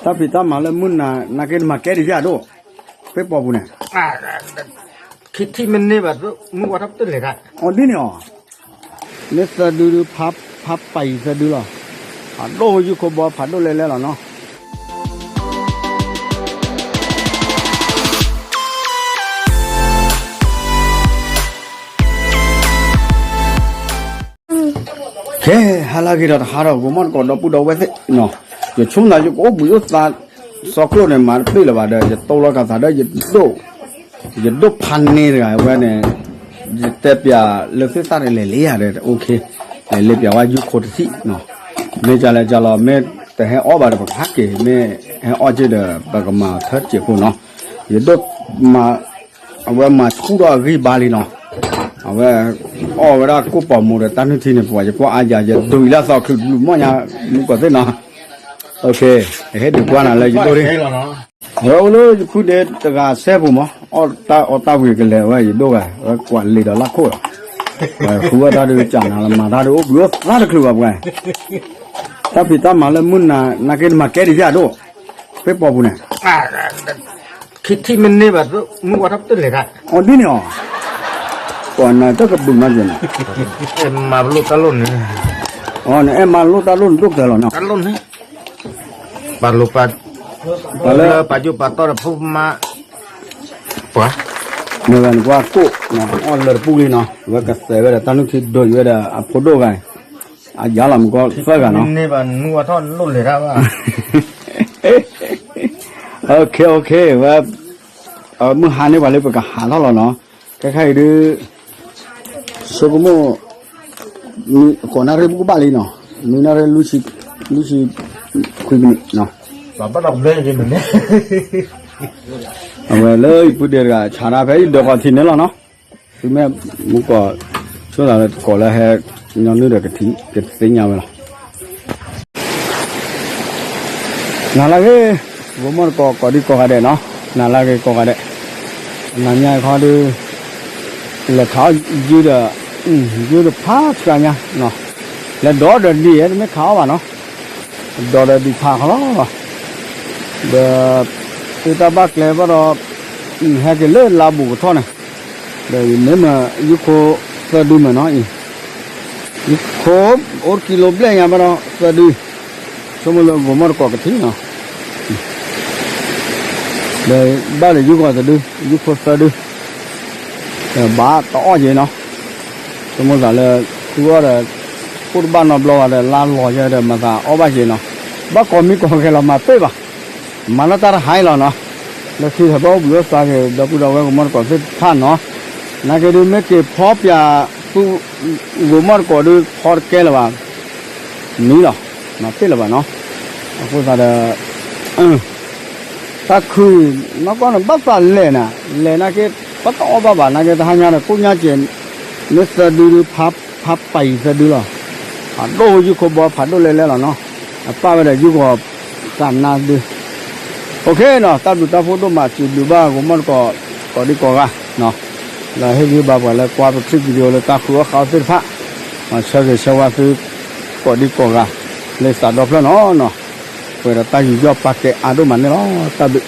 တၢ်ဖံးတၢ်မၤလၢမုၢ်နၤ နာ်က့တမၤကဲဒံးယၤဒိၣ်, ဖဲပီပူၤန့ၣ်, ခံထံၣ်မ့ၢ်န့ၢ်ဘၣ်, မုၢ်ဝါထီၣ်ပတလဲၤတၢ်, အီၤဒ်န့ၣ်အီၤ, မ့ၢ်သၢဒုဒု ဖးပာ်အံၤသၢဒုလီၤ, ဖးဒိၣ်ယုၢ်ခိၣ်ဘီ ဖးဒိၣ်လဲၤလဲၤလီၤနီၤ. ခဲ ဟါလၢအဂ့ၤဒီးတဟါဒီး ဂီၤမီၢ်တကိးဒီပုၢ်ဒီဝဲၢ်သ့ၣ်နီၤ, ယဆိကမိၣ်သးယကအိၣ်ဘှံးအိၣ်သါ စီၤကျိာ်န့ၣ် မၤတပ့ၢ်လၢၤဘၣ်ဒီး ယတိလီၤကသးဒီး ယဒိၣ်ဖးန့ၢ်တဂၤဝဲန့ၣ်, ယတဲပျးလၢသ့ၣ်သၣ်တလဲၤလံယၤဒီး အိၣ်ခ့, လဲၤလ့ပျးဝဲယုၢ်ခိၣ်တထံၣ်နီၤ, မ့ၢ်ကလဲၤကလီၤ မ့ၢ်တဟဲအီၣ်ဘၣ်ဒီး ပကဟးက့ၤ မ့ၢ်ဟဲအီၣ်က့ၤဒီး ပကမၤထၢၣ်စဲးဖိနီၤ, ယဒိၣ်မၤ အဝဲမၤဆူၣ်ထီၣ်အဂံၢ်ဘါလံနီၤ, အဝဲ အီၣ်ဝဲဒၣ်ကိၣ်ပီၤမူဒီးတၢ်နုၢ်ထံန့ၣ် ပှၤယကွၢ်အါယၤ ယဒုးလၢအသီချုးဘျုးမီၢ်ညါ မူကီၢ်သ့ၣ်နီၤ, ယဟ့ၣ်ဒုးကွၢ်နၤလၢယဒိၣ်ဒၣ်, အဝဲအိၣ်လၢယဖုဒဲတဂၤစဲပူၤမး အီၣ်တၢ်အီၣ်တၢ်ဝံၤကလဲၤဝဲယဒိၣ်ဂၤ ဝဲကွၢ်လံာ်ဒီးလၢခိၣ်လီၤ, ဃုဝဲတၢ်ဒုးကနၤလၢ မၤတၢ်ဒုးအိၣ်ဘှံးအိၣ်သါတချုးဘၣ်ပှၤ တၢ်ဖံးတၢ်မၤလၢမုၢ်နၤ နာ်က့တမၤကဲဒံးယၤဒိၣ်, ဖဲပီပူၤန့ၣ်, ခံထံၣ်မ့ၢ်န့ၢ်ဘၣ်, မုၢ်ဝါထီၣ်ပတလဲၤတၢ်, အီၤဒ်န့ၣ်အီၤ, ပှၤနၤတကဘုးမးကဲန့ၣ်, မၤပလိၣ်တၢ်လိၣ်န့ၣ်, အီၤနအဲၣ်မၤလိၣ်တၢ်လိၣ်န့ၣ်ဒိၣ်ကတၢၢ်လီၤနီၤ, ပာ်လိာ်ပာ်, ပာ်လၢပာ်ကၠိပာ်တီၢ်ဒီးဖိမါ, ပှၤ, မ့ၢ်ဝဲနကွၢ်ကိၣ်, အီၣ်လၢတပူၤလံနီၤ, ဝဲကသဲးဝဲဒီးတၢ်နုၢ်ထံဒိးယံၤဝဲဒီးအဖိဒိၣ်ဂၤ, အယါလီၤမူကီၢ်သၢဂၤနီၤ, မ့ၢ်န့ၢ်ဘၣ်နမုၢ်ဝါထီၣ်လိၣ်လဲၤတၢ်ဘၣ်, ဝဲ မုၢ်ဟါန့ၢ်ပှၤလၢပကဟးထီၣ်လီၤနီၤ, ခဲခါအံၤဒုး, ဆိကမိၣ်, ကိးနၣ်ရံၣ်ပူၤကဘၣ်လံနီၤ, နွံနၣ်ရံၣ်လွံၢ်ဆံ, လွံၢ်ဆံ, ခွံမံးနံးနီၤ, အဝဲလၢယပုၢ်ဒဲးတဂၤ ဆါတၢ်ဖဲယဒၢးကီၢ်ထံးန့ၣ်လီၤနီၤ, သုမ့ၢ်မူကီၢ်, ဆိသးလၢတကိးလၢဟဲ, ညီနုၢ်ဒီးကထံၣ်ကသ့ၣ်ညါဝဲလီၤ. နၤလၢဂ့ၤ, ဂီၤမီၢ်တကိးကိးဒံကိးဂၤဒဲးနီၤ, နၤလၢဂ့ၤကိးဂၤဒဲး, နၤညါခီဒုး, လဲၤခးအီၣ်ယုၢ်ဒီး, ယုၢ်ဒီးဖးဆှါညါ, လဲၤဒီးဒီးဒံး တမ့ၢ်ခးအီၣ်ဘၣ်နီၤ, ဒီးဒီးဒံးဖးခီလီၤ, ဒီး, သုတၢ်ဘၣ်ကျဲဘၣ်ဒီး, ဟဲက့ၤလၢလါဘူးကထီၣ်န့ၣ်, ဒီးယမ့ၢ်မၤယုၢ်ခိၣ်သၢဒုမ့ၢ်နီၤအံၤ, ယုၢ်ခိၣ်အိၣ်ကံလိဘျဲၣ်ညါဘၣ်ဒီးသၢဒု, ဆိကမိၣ်လၢဂီၤမီၢ်တကိးကထံၣ်နီၤ, ဒီးဘၣ်ဒီးယုၢ်ဂီၤတဒု, ယုၢ်ခိၣ်သၢဒု, ဒီးဘၣ်တအီၣ်ယဲနီၤ, ဆိကမိၣ်သးလၢ, ဃုအီၣ်ဒီး, အိၣ်တဘၣ်နီတဘျီဘၣ်ဒီး လါလီၤယဲဒီး မၤသးအီၣ်ဘၣ်ယဲနီၤ, ဘၣ်ကိးမံၤကိးဂဲၤလီၤ မၤပ့ၢ်ဘၣ်, မၤလၢတၢ်တဟါအံၤလီၤနီၤ, လၢခံဒီးဘၣ်အိၣ်ဘှံးအိၣ်သါက့ၤ ဒီပုၢ်ဒီဝဲၢ်ဂီၤမီၢ်တကိးသ့ၣ်တဖၣ်နီၤ, နာ်က့ဒုးမ့ၢ်က့ၤဖီပၠး, ဂီၤမီၢ်တကိးဒုးဖီတကဲလၢၤဘၣ်, မံလီၤ, မၤပ့ၢ်လၢၤဘၣ်နီၤ, အဃိသတးဒီး တၢ်ခုၣ်, နီၢ်ကီၢ်န့ၣ် ဘၣ်သးလဲၣ်နၤ, လဲၣ်နာ်က့, ဘၣ်တအီၣ်ဘၣ်ဘၣ်နာ်က့ တဟါညါဒီး ကိၣ်ညါစဲး, မ့ၢ်သၢဒုဒုး, ဖးပာ်အံၤသၢဒုလီၤ, ဖးဒိၣ်ယုၢ်ခိၣ်ဘီ ဖးဒိၣ်လဲၤလဲၤလီၤနီၤ, အပၣ်ဝဲဒီးယုၢ်ဂီၤ, တၢ်နါဒု, အိၣ်ခ့နီၤ တၢ်ဘျုးတၢ်ဖှိၣ်ဒိၣ်မး စံးဘျုးဘၣ်ဂီၤမီၢ်တကိး, ကိးဒံကိးဂၤ, လၢဟ့ၣ်ဂံၢ်ဘါပှၤလၢကွၢ်ပချံၣ် video လၢတၢ်ဃုအီၣ်ဃုအီသ့ၣ်တဖၣ်, ဆၢဂ့ၤဆၢဝါသု, ကိးဒံကိးဂၤ, လၢသးဒီဖျၢၣ်နီၤ, ပှဲၤဒီးတၢ်ယူးယီၣ်ပာ်ကဲအါဒိၣ်မးန့ၣ်လီၤ, တၢ်ဘျုး